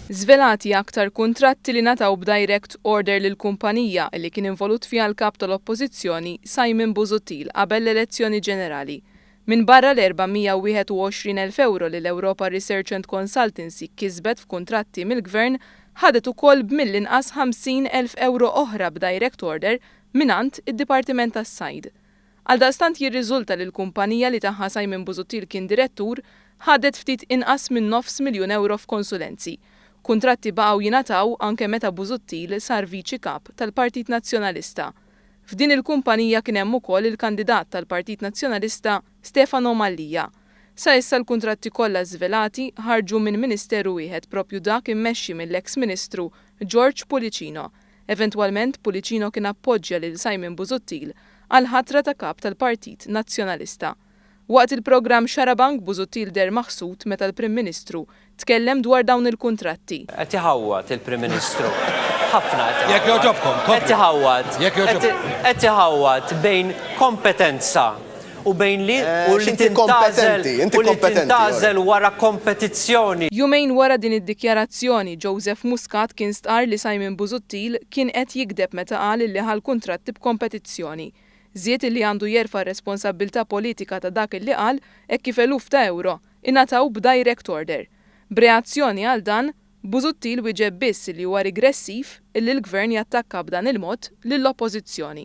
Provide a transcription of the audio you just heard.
Żvelati aktar kuntratti li ngħataw b'direct order lil kumpanija li kien involut fiha l-Kap tal-Oppożizzjoni Simon Busuttil qabel l-elezzjoni ġenerali. Minbarra l-421,000 ewro li l-Europa Research and Consultancy kisbet f'kuntratti mill-Gvern, ħadet ukoll b'mill-inqas 50,000 ewro oħra b'direct order mingħand id-Dipartiment tas-Sajd. Għaldaqstant jirriżulta li l-kumpanija li tagħha Simon Busuttil kien direttur ħadet ftit inqas minn nofs miljun ewro f'konsulenzi. Kuntratti baqgħu jingħataw anke meta Busuttil sar Viċi Kap tal-Partit Nazzjonalista. F'din il-kumpanija kien hemm ukoll il-kandidat tal-Partit Nazzjonalista Stefano Mallia. Sa issa l-kuntratti kollha żvelati ħarġu minn Ministeru wieħed proprju dak immexxi mill-eks Ministru George Pullicino. Eventwalment Pullicino kien appoġġja lil Simon Busuttil għall-ħatra ta' Kap tal-Partit Nazzjonalista. Waqt il-programm Xarabank Busuttil deher maħsud meta l-Prim Ministru tkellem dwar dawn il-kuntratti. Qed iħawwad il-Prim Ministru. Ħafna qed iħawwad. Jekk jogħġobkom, komplu. Qed iħawwad. Jekk jogħġobkom. Qed iħawwad bejn kompetenza u bejn li u li Inti tintgħażel kompetenti, inti u li kompetenti, tintgħażel wara kompetizzjoni. Jumejn wara din id-dikjarazzjoni, Joseph Muscat kien stqarr li Simon Busuttil kien qed jigdeb meta qal illi ħa l-kuntratti b'kompetizzjoni. Żied illi għandu jerfa' r-responsabbiltà politika ta' dak illi qal hekk kif eluf ta' ewro ingħataw b'direct order. B'reazzjoni għal dan, Busuttil wieġeb biss illi huwa rigressiv illi l-Gvern jattakka b'dan il-mod lill-Oppożizzjoni.